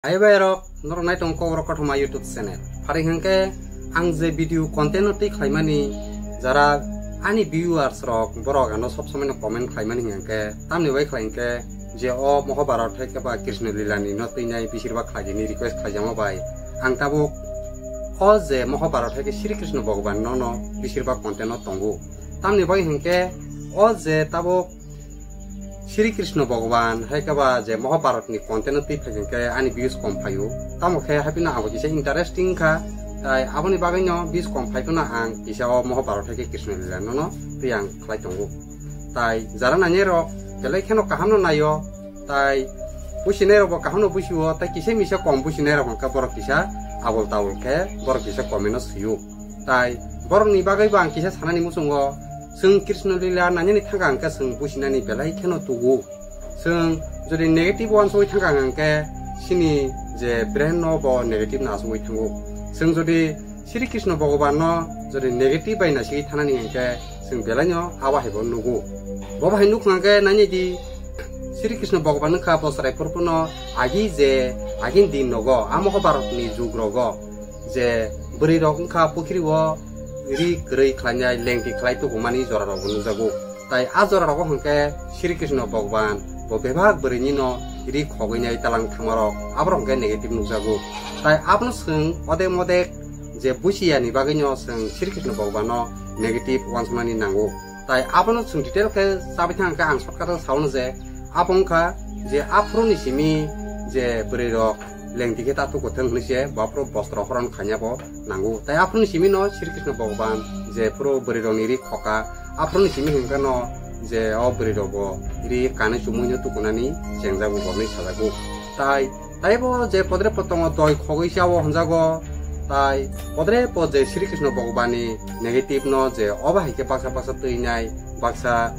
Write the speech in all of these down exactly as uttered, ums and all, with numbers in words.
Hai bai rok, norok nai tongo Kokborok Kothoma YouTube channel. Phari hwnkhe ang je video content no twi khlaimani, jara ani viewers rok borok ano sob somoi no comment khlaimani hwnkhe tamni bai khlai hwnkhe je o Mahabharat hai khe ba Krishna Lila ni no twi nai bisir bak khlai ni request khlaijamo bai ang tabuk o je Mahabharat hai khe Sri Krishna Bhagwan no no bisir bak content no tongo. Tamni bai hwnkhe o je tabuk Sri Krishna Bhagwan hai khe ba je Mahabharat ni content no twi phai hwnkhe ani views kom phaio. Tamo khe haphino abo kisa interesting kha. Tai aboni bagwi no views kom phai phano ang kisa o Mahabharat hai khe Krishna Lila no no twi ang khlai tongo. Tai jara nainai rok belai kheno kaham no naio. Tai businai rok bo kaham no busio, tai kisa misa kom businai rok hwnkhe borok kisa abol tabol khe borok kisa comment no sio. Tai borok ni bagwi bo ang kisa sanani muchungo, chwng Krishna Lila nainani thangka hwnkhe chwng businani belai kheno tugo. Chwng jodi negative uansugwi thangka hwnkhe chini je brain no bo negative no asugwi thango. Chwng jodi Sri Krishna Bhagwan no jodi negative bai nasigwi thanani hwnkhe chwng belai no abo hai bo nugo. Bo bai nuk hwnkhe nainai di Sri Krishna Bhagwan wngkha bo chwrai phuru phano agi je agini din rogo, a Mahabharat ni jug rogo je bwrwi rok wngkha pukhiri o ri kwrwi khlainai lengti khlai tubumani jora rok bo nukjago. Tai a jora rogo hwnkhe Sri Krishna Bhagwan bo bebak bwrwi ni no ri khogwi nai talang thangma rok aborok hwnkhe negative nukjago. Tai abono chwng odek modek je busiya ni bagwi no chwng Sri Krishna Bhagwan no negative uansuknani nango. Tai abono chwng detail khe chabai thang khe ang shortcut o saono je abo wngkha je aphuru ni simi je bwrwi rok lengti khe tatu kwthwng hwnwi se bo aphuru bostro horon khaina bo nango. Tai aphuru ni simi no Sri Krishna Bhagwan je phuru bwrwi rok ni ri khoka aphuru ni simi hwnkhe no je o bwrwi rok bo ri kanwi chumui no tukunani chengjago bornwi sajago. Tai Taibo je podre potongo doi khogwi chao hwnjago, tai podre po je Sri Krishna Bhagwan ni negative no je obo hai khe baksa baksa twi nai baksa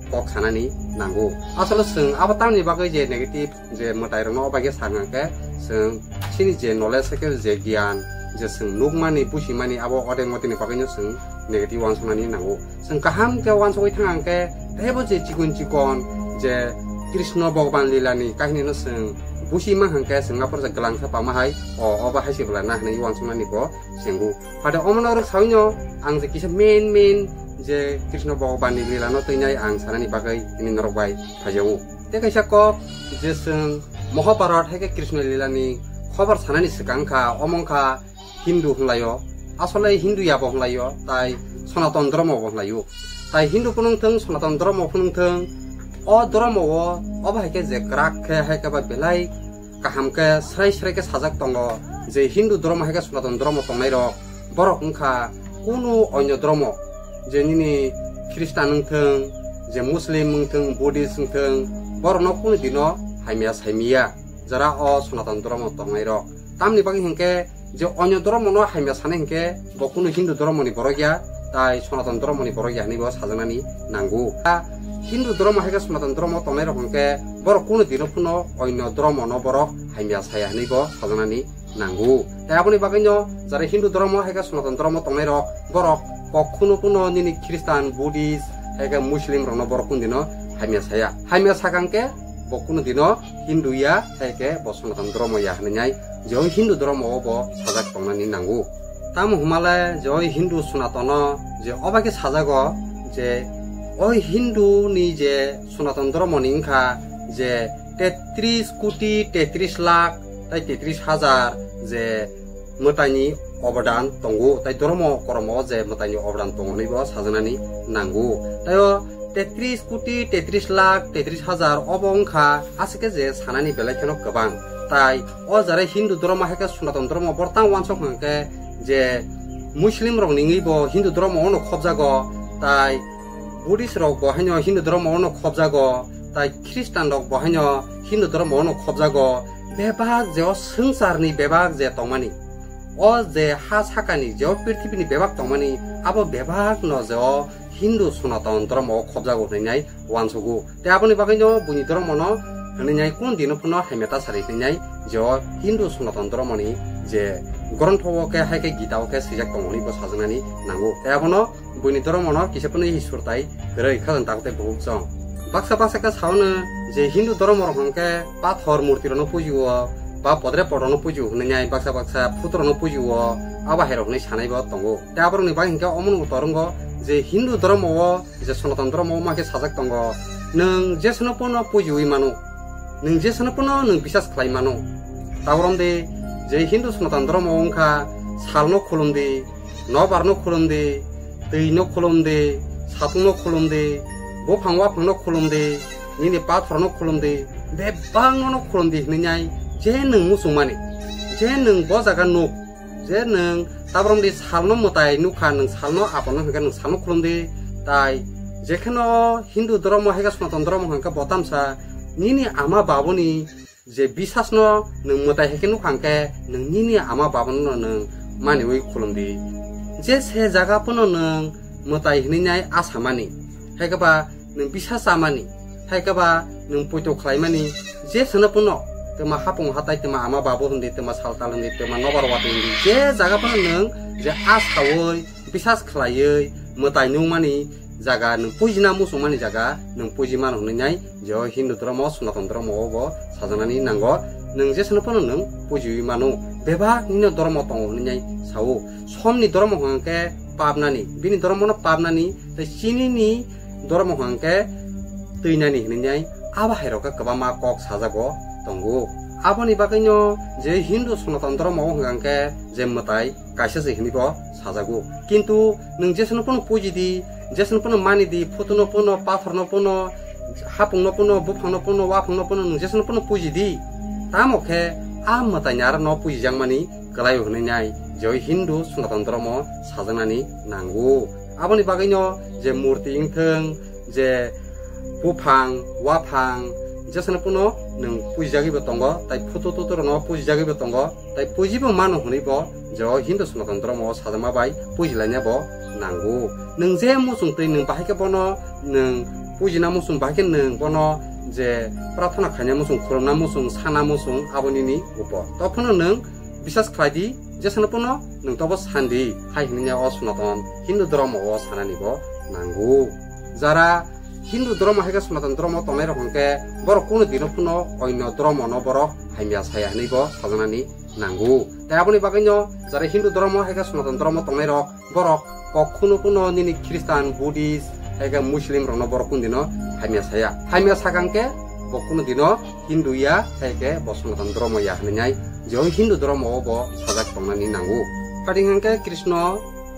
kok sanani nango. Asole chwng abo tamni bagwi je negative je mwtai rokno obo hai khe sa hwnkhe chwng chini je knowledge hai khe je giyan je chwng nukmani busimani abo odek modini bagwi no chwng negative uansuknani nango. Chwng kaham khe uansugwi thang hwnkhe teibo je chikon chikon je Krishna Bhagwan Lila ni kahini no chwng busi ma hwnkhe chwng aphuru je gwlangsa pama hai o obo hai se bwla na hwnwi uansuknani bo chengo. Phate omo norok sawi no ang je kisa main main je Krishna Bhagwan ni Lila no twinai ang sanani bagwi tini norok bai phaijago. Tei kaisa kok je chwng Mahabharat hai khe Krishna Lila ni khobor sanani swkang kha, omo wngkha Hindu hwnlaio, asole Hindu yabo hwnlaio, tai Sonaton Dhormo bo hwnlaio. Tai Hindu phunung thung, Sonaton Dhormo phunung thung, o Dhormo o obo hai khe je kwrak khe hai khe ba belai kaham khe srai srai khe sajak tongo je Hindu Dhormo hai khe Sonaton Dhormo tongnai rok borok wngkha kunu onyo Dhormo je nini Khristan wng thung, je Muslim wng thung, Buddhist wng thung, borokno kunu dino hamya saimiya jara o Sonaton Dhormo tongnai rok. Tamni bagwi hinkhe je onyo dhormo no hamya sanai hinkhe bo kunu Hindu dhormo ni borok ya, tai Sonaton dhormo ni borok ya hinwi bo sajaknani nango. A Hindu dhormo hai khe Sonaton dhormo tongnai rok hinkhe borok kunu dino phano onyo dhormo no borok hamya saya hinwi bo sajaknani nango. Tai aboni bagwi no jara Hindu dhormo hai khe Sonaton dhormo tongnai rok borok kok kunu phano nini Khristan, Buddhist hai khe Muslim rok no borok kunu dino hamya saya. Hamya sakang khe bo kunu dino Hindu ya, hai khe bo Sonaton dhormo ya hinwi nai, je o Hindu dhormo o bo sajak tongnani nango. Tamo hwnmale je o Hindu Sonaton o je obo khe sajago je o Hindu ni je Sonaton dhormo ni wngkha je tetris koti tetris lakh tai tetris hajar je mwtaini obodan tongo, tai dhormo kormo je mwtaini obodan tongo hinwi bo sajaknani nango. Tai o tetris koti tetris lakh tetris hajar obo wngkha aswk khe je sanani belai kheno kwbang. Tai o jara Hindu dhormo hai khe Sonaton dhormo borok tang uansuk hwnkhe je Muslim rok ningwi bo Hindu dhormo ono khobjago, tai Buddhist rok bo haino Hindu dhormo ono khobjago, tai Khristan rok bo haino Hindu dhormo ono khobjago. Bebak je o swngcharni bebak je tongmani, o je ha sakani je o prithibini bebak tongmani, abo bebak no je o Hindu Sonaton dhormo o khobjago hinwi nai uansugo. Tei aboni bagwi no buini dhormo no hinwi nai kun dino phano hamya ta sari hinwi nai je o Hindu Sonaton dhormo ni je grontho o khe hai khe Gita o khe swijak tongo hinwi bo sajaknani nango. Tei abono buini dhormo no kisa phano Iswar tai kwrwi khajang tago tei buhuk chong. Baksa baksa khe saono je Hindu dhormo rok hwnkhe pathor murti rok no pujio, ba podre podrono puju hwnwi nai baksa baksa phuturokno puju o abo hai rok hwnwi sanai bo tongo. Tei aborokni bagwi hinkhe omono bo torungo je Hindu dhormo o je Sanatan dhormo o ma khe sajak tongo, nwng jesano pono pujuwi mano, nwng jesano pono nwng bisas khlai mano. Taborom de je Hindu Sanatan dhormo wngkha salno khulum di, nobarno khulum di, twino khulum di, sathungno khulum di, buphang waphangno khulum di, nini pathorno khulum di, bebakno no khulum di hwnwi nai je nwng muchungmani, je nwng bo jaga nuk, je nwng taborom di salno mwtai nukha, nwng salno apono hwnkhe nwng salno khulum di, tai jekheno Hindu dhormo hai khe Sanatan dhormo hwnkhe bo tamsa nini ama babuni je bisasno nwng mwtai hai khe nukha hwnkhe nwng nini ama babano nwng maniwi khulum di. Je se jaga pono nwng mwtai hwnwi nai asa mani, hai khe ba nwng bisa chamani, hai khe ba nwng poito khlaimani, je sano pono twma hapung hatai, twma ama babu hwndi, twma saltal hwndi, twma nobar wati hwndi, je jaga pono nwng je asawi bisas khlaiwi mwtai nukmani jaga, nwng pujina muchungmani jaga nwng puji mano hwnwi nai je o Hindu dhormo, Sanatan dhormo o bo sajaknani nango. Nwng jesano phano nwng pujiwi mano, bebak nini dhormo tongo hwnwi nai sao. Somni dhormo hwnkhe papnani, bini dhormono papnani, tei chinini dhormo hwnkhe twinani hwnwi nai abo hai rok khe kwbangma kok sajago tongo. Aboni bagwino je Hindu Sanatan dhormo o hwnkhe je mwtai kaisa se hinwi bo sajago. Kintu nwng jesano pono puji di, jesano pono mani di, phutuno pono, pathorno pono, hapungno pono, buphangno pono, waphangno pono, nwng jesano pono puji di. Tamo khe a mwtaini aro no pujijakmani kwlaio hwnwi nai je o Hindu Sanatan dhormo sajaknani nango. Aboni bagwino je murti wngthwng, je buphang, waphang, jesano pono nwng pujijagwibo tongo, tai phutu tuturokno pujijagwibo tongo, tai pujibo mano hwnwi bo je o Hindu Sanatan dhormo o sajakma bai pujilaina bo nango. Nwng je muchung twi nwng bahai khe bono nwng pujina muchung, bahai khe nwng bono je prarthana khaina muchung, khulumna muchung, sana muchung, abo nini upor. Tokphano nwng bisas khlai di, jesano pono nwng tobo sandi, hai hwnwi o Sanatan Hindu dhormo o sanani bo nango. Jara Hindu dhormo hai khe Sanatan dhormo tongnai rok hwnkhe borok kuno dino phano onyo dhormo no borok hamya saya hwnwi bo sajaknani nango. Tei aboni bagwino jara Hindu dhormo hai khe Sanatan dhormo tongnai rok borok kok khunu phano nini Khristan, Buddhist, hai khe Muslim rokno borok kuno dino hamya saya. Hamya sakang khe bo kuno dino Hindu ya, hai khe bo Sanatan dhormo ya hwnwi nai je o Hindu dhormo o bo sajak tongnani nango. Phaidi hwnkhe Krishna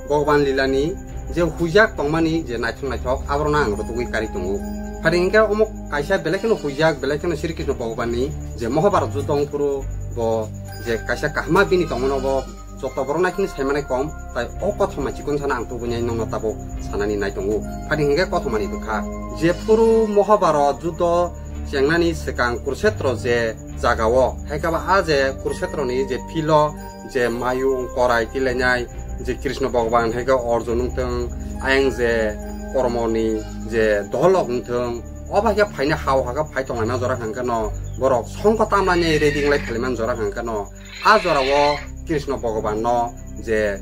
Bhagwan lilani je huijak tongmani je naithok naithok, aborokno ang rwtugwi kari tongo. Phaidi hwnkhe omo kaisa belai kheno huijak, belai kheno Sri Krishna Bhagwanni je Mahabharat juddho wng phuru bo je kaisa kahma bini tongmano bo joto borok naikhini saimanai kom, tai o kothoma chikon sana ang tubunai nongno tabuk sanani nai tongo. Phaidi hwnkhe kothomani bwkha. Jephuru Mahabharat juddho chengnani swkang Kurukshetra je jagao, hai khe ba a je Kurukshetrani je philo je mayung korai tilainai, je Krishna Bhagwan hai khe Arjun wngthwng, ayang je Kormoni je dolok wngthwng, o bai khe phaina hao ha khe phai tonglaima jora hwnkhe no borok songkho tamlainai ready wng lai phailaimani jora hwnkhe no, a jorao Krishna Bhagwanno je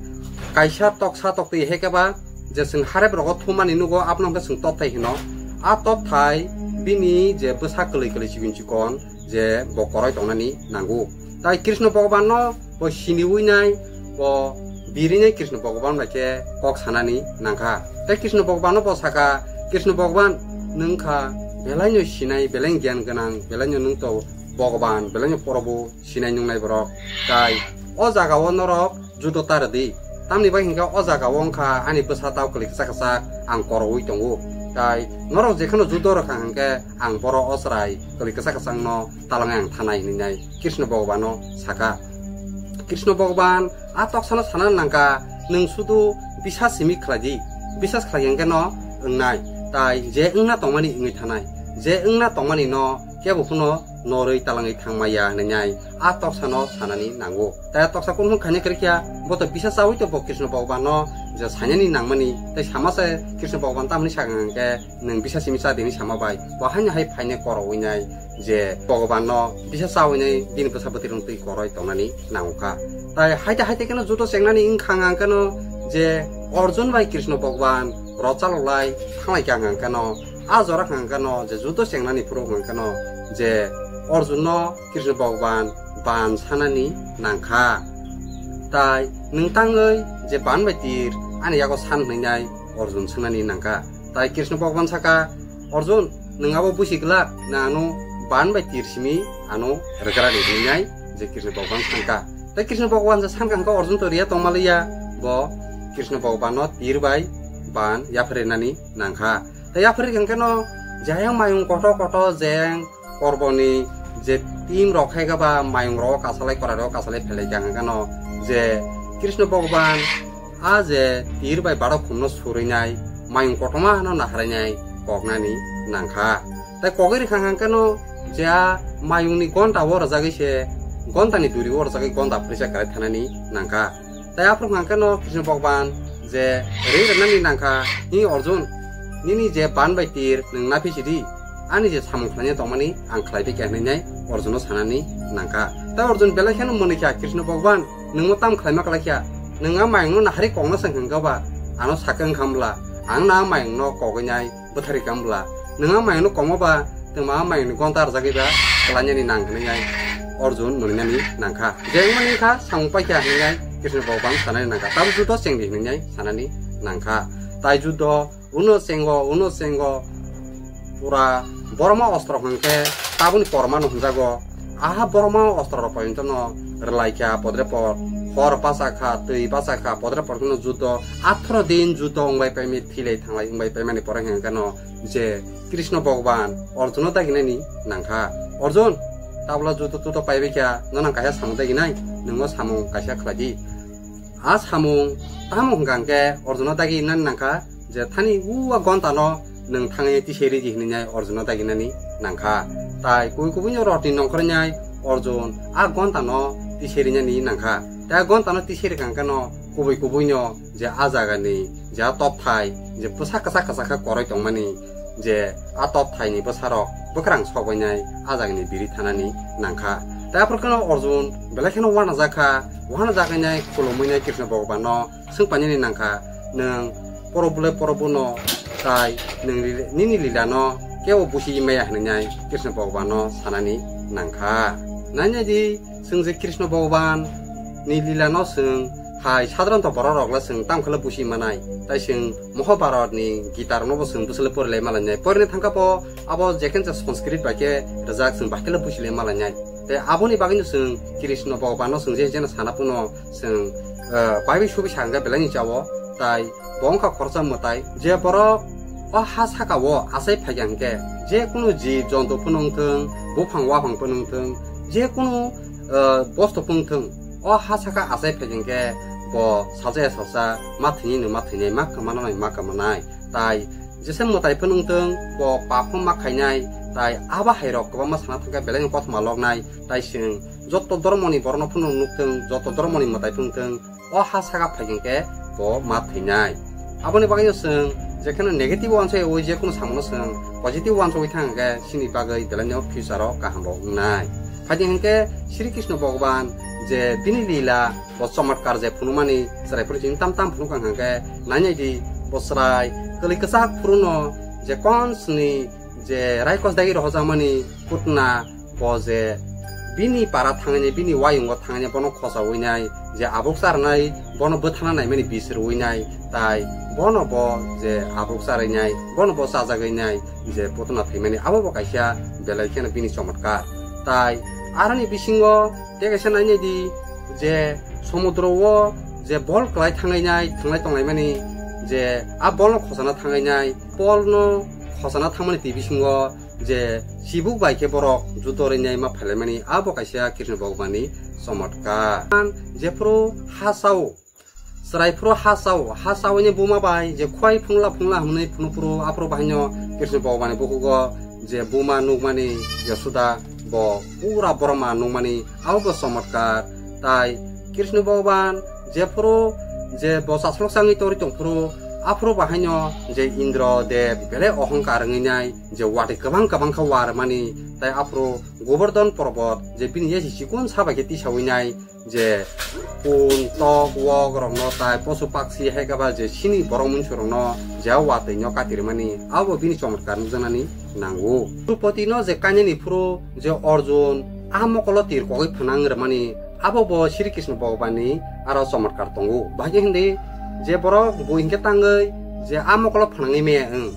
kaisa toksa toktwi hai khe ba je chwng harep rogo thumani nugo, abono hwnkhe chwng tokthai hino. A tokthai bini je bwsa kwlwi kwlwi chikon chikon je bo koroi tongnani nango. Tai Krishna Bhagwanno bo siniwi nai, bo birinai Krishna Bhagwan bai khe kok sanani nangkha. Tai Krishna Bhagwanno bo saka, "Krishna Bhagwan, nwng kha belaino sinai, belai gyan gwnang, belaino nwng to Bhagwan, belaino Probhu, sinai nungnai borok. Tai o jagao norok judo ta rwdi. Tamni bai hwnkhe o jagao wngkha ani bwsa tao kwlwi kwchak kwchak ang koroui tongo. Tai norok jekheno judo rwkha hwnkhe ang boro o chwrai kwlwi kwchak kwchakno talangwi ang thanai," hwnwi nai Krishna Bhagwano saka. Krishna Bhagwan a toksano sana nangkha, "Nwng sudu bisas simi khlai di, bisas khlai hwnkhe no wngnai, tai je wngna tongmani wngwi thanai, je wngna tongmani no kebo phano norwi talangwi thangmaya," hwnwi nai a toksano sanani nango. Tai a toksa kunu khaina kwrwikya, bo to bisa chaui to bo Krishna Bhagwanno je sainani nangmani, tai sama se Krishna Bhagwan tamni sakha hwnkhe, "Nwng bisa simi cha dini sama bai," bo haino hai phainai koroui nai je Bhagwanno bisa chaui nai bini bwsa bwtwi rwng twi koroi tongnani nangkha. Tai haite haite kheno judo chengnani wngkha hwnkhe no je Arjun bai Krishna Bhagwan rochalok lai thanglai kha hwnkhe no, a jora hwnkhe no je judo chengnani phuru hwnkhe no je Arjunno Krishna Bhagwan ban sanani nangkha. Tai nwng tangwi je ban bai tir ani yago san hwnwi nai Arjun swngnani nangkha. Tai Krishna Bhagwan saka, "Arjun, nwng abo busi glak na ano ban bai tir simi ano rwgra rwi hwnwi nai?" je Krishna Bhagwan sangkha. Tai Krishna Bhagwan je sangkha hwnkha Arjun to riya tongmaliya, bo Krishna Bhagwan no tir bai ban yapharinani nangkha. Tai yapharikha hwnkhe no jayang mayung koto koto jeng korboni je tim rok khai ba mayung rok kasalai korai rok kasalai phelai kha hwnkhe no je Krishna Bhagwan a je tir bai barok khumno surui nai mayung kotorma no nahrai nai koknani nangkha. Tai kogwi rikha hwnkhe no je a mayungni gonta o rwjagwi se gontani duri o rwjagwi gonta phrisa kwrai thanani nangkha. Tai aphuru hwnkhe no Krishna Bhagwan je ring rwnani nangkha, "Hi Arjun, nini je ban bai tir nwng naphi sidi, ani je samung khlaina tongmani ang khlai di khe," hwnwi nai Arjuno sanani nangkha. Tai Arjun belai kheno mwnwi kha, "Krishna Bhagwan, nwngno tam khlaima kwlai kha, nwng a mayungno nahari kokno swng hwnkha ba, ano sakha wngkha mla, ang na a mayungno kogwi nai bwthari kha mla, nwng a mayungno komo ba, twma a mayungni gonta rwjagwi ba kwlainani nang," hwnwi nai Arjun mwnwi nani nangkha. Je wngmani kha samung paikha hwnwi nai Krishna Bhagwan sanani nangkha, "Tabuk judo chengdi," hwnwi nai sanani nangkha. Tai judo uno chengo, uno chengo, pura Borma ostro hwnkhe tabukni pormano hwnjago. Aha Borma ostro rok pointono rwlaikha podrepot, hor bachakha, twi bachakha, podrepot no judo, atharo din judo wngbai paimani, thilai thanglai wngbai paimani pore hwnkhe no je Krishna Bhagwan Arjuno daginani nangkha, "Arjun, tabla judo tudo paibai kha, nono kaisa samung daginai, nwngno samung kaisa khlai di." A samung tamo hwnkha hwnkhe Arjuno daginani nangkha, je thani u a gontano nwng thangwi tisai ridi hwnwi nai Arjuno daginani nangkha. Tai kubui kubui no rotni nongkhorwi nai Arjun a gontano tisai rinani nangkha. Tai a gontano tisai rikha hwnkhe no kubui kubui no je a jagani je a topthai je bwsa kwchak kwchak khe koroi tongmani, je a topthaini bwsarok bwkrang sokbainai a jagani biri thanani nangkha. Tai aphuru kheno Arjun belai kheno uanajakha, uanajaknai khulumwinai Krishna Bhagwanno swngpainani nangkha, "Nwng porob bwle porob bwno tai nwng li-, nini lilano kebo busi maya," hwnwi nai Krishna Bhagwanno sanani nangkha. Nainai di, chwng je Krishna Bhagwan ni lila no chwng hai sadharanto borok rok le chwng tamo khe le busi manai, tai chwng Mahabharat ni Gita rok no bo chwng bwswk le pori lai ma lainai. Porina thangkha bo abo je khe Sanskrit bai khe rwjak, chwng bai khe le busi lai ma lainai. Tai aboni bagwi no chwng Krishna Bhagwan no chwng je je no sana phano chwng, eh, bai bai subi sa hwnkhe belai ni chao, tai bo wngkha khoroksa mwtai, je borok o ha saka o achai phaikha hwnkhe, je kunu jib jonto phano wngthung, buphang waphang phano wngthung, je kunu, eh, bosto phano wngthung, o ha saka achai phaikha hwnkhe bo salsa ya salsa, ma thwinai no ma thwinai, ma kwmana no ma kwmanai. Tai jesa mwtai phano wngthung, bo pap phano ma khainai, tai abo hai rok kwbangma sana thangkhe belai no kothoma loknai. Tai chwng joto dhormoni borokno phano nukthung, joto dhormoni mwtai phano wngthung, o ha saka phaikha hwnkhe bo ma thwinai. Aboni bagwi no chwng jekheno negative uansukwi je kunu samungno chwng positive uansukwi thang hwnkhe chini bagwi belai no future o kaham bo wngnai. Phaidi hwnkhe Sri Krishna Bhagwan je bini lila bo chomotkar je phunukmani chwrai phuru chini tam tam phunukha hwnkhe nainai di, bo chwrai kwlwi kwchak phuruno je konsni je raikos dagi rohojakmani putna, bo je bini para thangwi nai, bini wayungo thangwi nai, bono khochawi nai, je abuk charnai, bono bwthana naimani bis rwui nai, tai bono bo je abuk charwi nai, bono bo chajagwi nai, je putna thwimani, abo bo kaisa belai kheno bini chomotkar. Tai aroni bisingo tei kaisa nainai di, je somudro o je bol kwlai thangwi nai, thanglai tonglaimani, je a bolno khosana thangwi nai, bolno khosana thangmani twi bisingo je chibuk bai khe borok judo rwinai ma phailaimani, abo kaisa Krishna Bhagwanni chomotkar. Jephuru ha chao, chwrai phuru ha chao, ha chaoini buma bai je khwai phungla phungla hwnwi phunukphuru, aphuru bahaino Krishna Bhagwanni bukhugo je buma nukmani Yashoda bo pura borok ma nukmani, abo bo chomotkar. Tai Krishna Bhagwan jephuru je bo chaslok changwi torwi tongphuru, aphuru bahaino je Indra Dev belai ohongkar wngwi nai, je watwi kwbang kwbang khe warmani, tai aphuru Govardhan Parbot je bini yasi chikon sa bai khe tisawi nai, je kun, tok, wok rokno tai posu paksi hai khe ba je chini borok mungsu rokno je watwi no katirmani, abo bini chomotkar nukjaknani nango. Drupadi no je kainani phuru je Arjun A mokolo tir kogwi phanang rwmani abo bo Sri Krishna Bhagwanni aro chomotkar tongo. Bahai khe hindi je borok bui hinkhe tangwi je a mokolo phanangwi maya wng.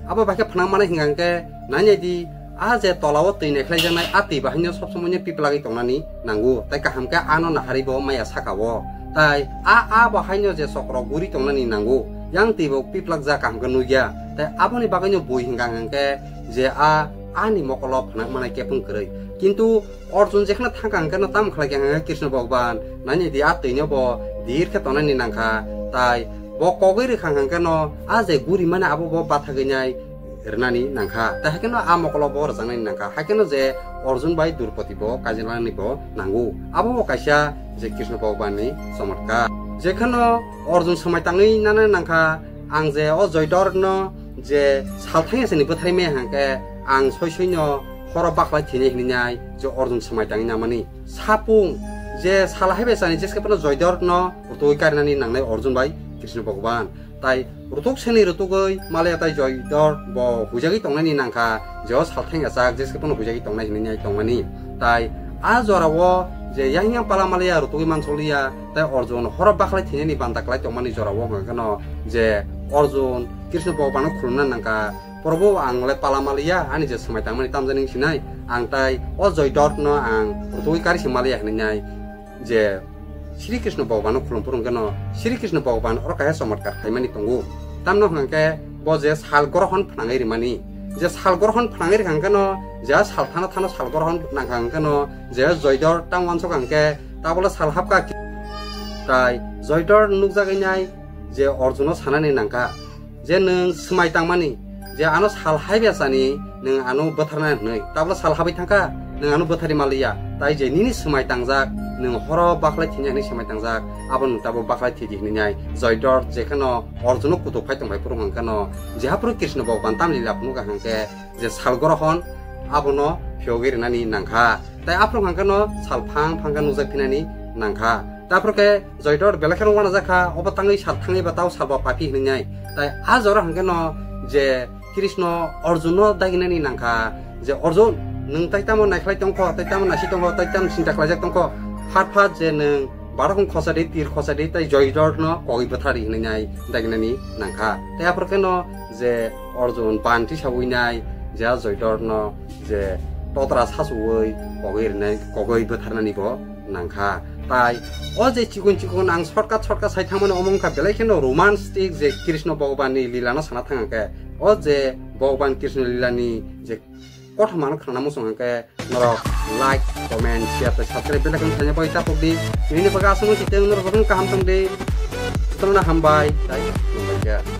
Abo bahai khe phanang mani hinkha hinkhe nai nai di, a je tolao twi naikhlaijaknai a twi bahaino sob somoino piplagwi tongnani nango. Tai kaham khe ano naharwi bo maya sakao. Tai a, a bahaino je chokro guri tongnani nango. Yang twi bo piplak jak kaham khe nukya. Tai aboni bagwino bui hinkha hinkhe je a ani mokolo phanang manai kepung kwrwi. Kintu Arjun jekheno thangkha hwnkhe no tamo khlai kha hwnkhe Krishna Bhagwan nai nai di a twino bo dir khe tongnani nangkha, tai bo kogwi rwkha hwnkhe no a je guri mani abo bo bathagwi nai rwnani nangkha, tai haikhe no a mokolo bo rwjaknani nangkha, haikhe no je Arjun bai Drupadi bo kaijaknani bo nango, abo bo kaisa je Krishna Bhagwan ni chomotkar. Jekheno Arjun swmai tangwi nana nangkha, ang je o Joydor no je sal thangya sani bwtharwi maya hwnkhe ang soi soi no horo bakhlai thwinai hinwi nai je Arjun swmai tangwi namani. Sapung je sal haibai sani jeske phano Joydor no rutugwi karinani nangnai Arjun bai Krishna Bhagwan. Tai rutuk seni rutugwi malaya tai Joydor bo huijagwi tongnani nangkha, je o sal thangya sak jeske phano huijagwi tongnai hinwi nai tongmani. Tai a jorao je yang yang pala malaya rutugwi mansukliya, tai Arjun horo bakhlai thwinani banta kwlai tongmani jorao hwnkha kheno je Arjun Krishna Bhagwano khulumna nangkha, "Prabhu, ang le pala maliya, ani je swmai tangmani tamjani wng sinai, ang tai o Joydor no ang rutugwi kari se maliya," hinwi nai je Sri Krishna Bhagwano khulum phuru hwnkhe no Sri Krishna Bhagwan oro kaisa chomotkar khaimani tongo. Tamno hwnkhe bo je sal grohon phnangwi rimani. Je sal grohon phnangwi rikha hwnkhe no, je sal thana thana sal grohon nangkha hwnkhe no, je Joydor tang uansukha hwnkhe tabole sal hapkha. Tai Joydor nukjagwi nai je Arjuno sanani nangkha. Je nwng swmai tangmani, je ano sal haibai sani nwng ano bwtharnai hwnwi, tabla sal habai thangkha, nwng ano bwtharwi maliya, tai je nini swmai tangjak, nwng horo bakhlai thwinai hwnwi swmai tangjak, abo nwng tabuk bakhlai thwidi hwnwi nai Joydor jekheno Arjuno kutuk phai tongbai phuru hwnkha no, jehaphuru Krishna Bhagwan tamni lila phunukha hwnkhe je sal grohon abono phiyogwi rwnani nangkha. Tai aphuru hwnkha no sal phang phangkha nukjak phinani nangkha. Tai aphuru khe Joydor belai kheno uanajakha, obo tangwi sal thangwi ba tao salba papi hwnwi nai. Tai a jora hwnkhe no je Krishna Arjunno daginani nangkha je, "Arjun, nwng tai tamo naikhlai tongkho, tai tamo nasi tongkho, tai tamo sinta khlaijak tongkho, phat phat je nwng barokhong khosa di, tir khosa di, tai Joydorno kogwi bwthar di," hwnwi nai daginani nangkha. Tai aphuru khe no je Arjun ban tisawi nai je a Joydorno je totra sachuwi kogwi rwnai, kogwi bwtharnani bo nangkha. Tai o je chikon chikon ang shortcut shortcut sai thangmani omo wngkha belai kheno romantic je Krishna Bhagwanni lilano sana thang khe, o je Bhagwan Krishna lilani je kothomano khna muchung khe norok like, comment, share tei subscribe belai kheno khaina bai tapok di. Nini bagwi aswk tei norok jotono kaham tong di. Jotono hambai tai khulumbai kha.